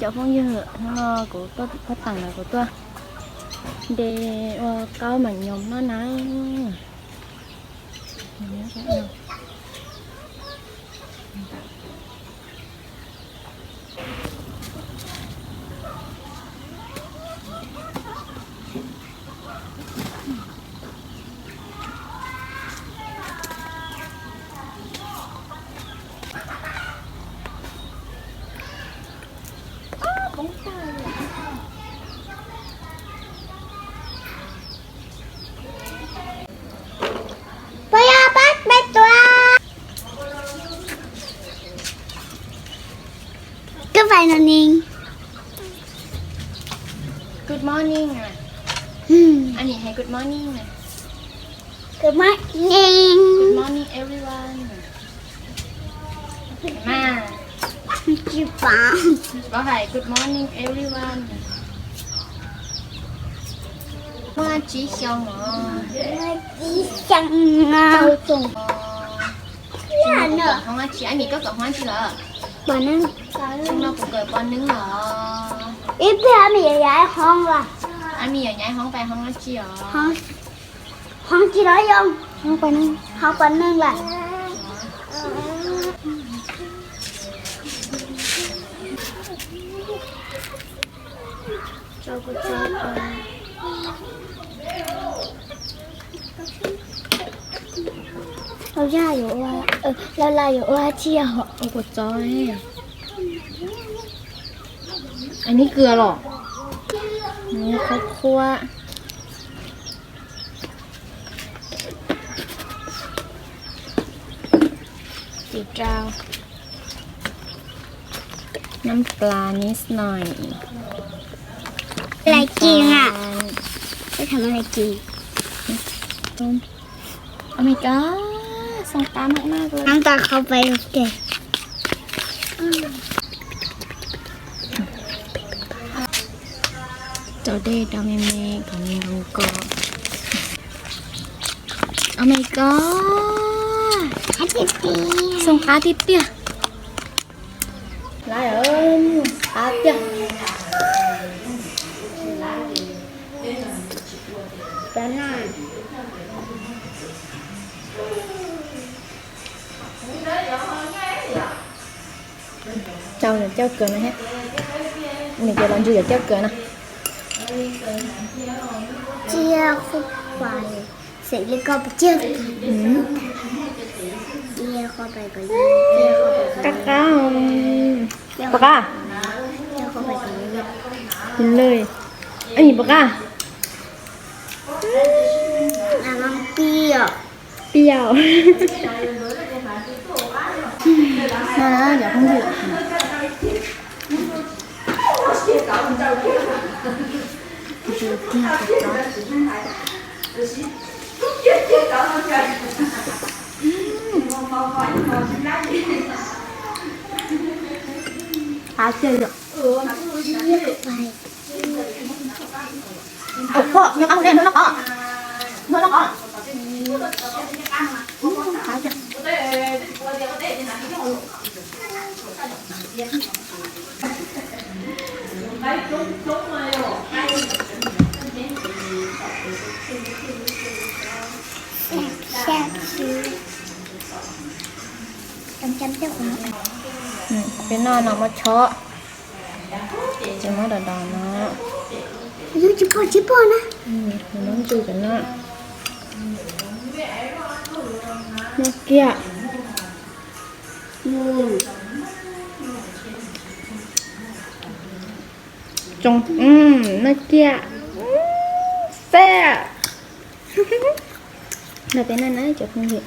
Cov phooj ywg, hnub no kuv tuaj tim Phaj Teem lawm, kuv tuaj de ua qaub mam nyoos noj na. Puas yog pab me tuaj? Good morning. Good morning. Anws hais good morning. Good morning. Good morning everyone. Mas, tsis paub. Tsis paub hais good morning everyone. Muaj tsib xyoos os. Tsib xyoos os. Tau tsoom os. Hoob dab tsi? Anws, koj kawm hoob dab tsi lawm? Pos neeb. Xyoo no kuv kawm pos neeb los. Ib pliag Anws yuav yaim hoob lawm. Anws yuav yaim hoob, pais hoob dab tsi os? Hoob tsis los yoo, hoob pos neeb lawm. Lau Laj yuav ua, Lau Laj yuav ua dab tsi os? Ua kua txob. Anws, kws los? Qhuav qhuav. Tus rau, nab plas nib snois. Lais kis na. Peb tham lais kis. Oh my god, xoo qab maj maj. Nab tas qhov pais ua ke. Rau dej rau me me kom nws nkoos kom. Oh my god, xoo qab tiag tiag. Lawv, qab tiag. Rau yog cauj kawg no thiab. Nws cov los ntsws yog cauj kawg no. Cia qhuav pais, xeem li koj puas ciaj? Qab qab. Puas qab? Tus lwj, ej, puas qab? Piaj. Qab tiag. Ua, nyob qab hauv dej, nyob noj qab, nyob noj qab. Peb noj no muab chob. Ces muab dos dos no. Tsis pom, tsis pom na. Muab ntsis cov no. Noj kiag. Tsoo, noj kiag. Xeb. Los peb noj na cov phooj ywg.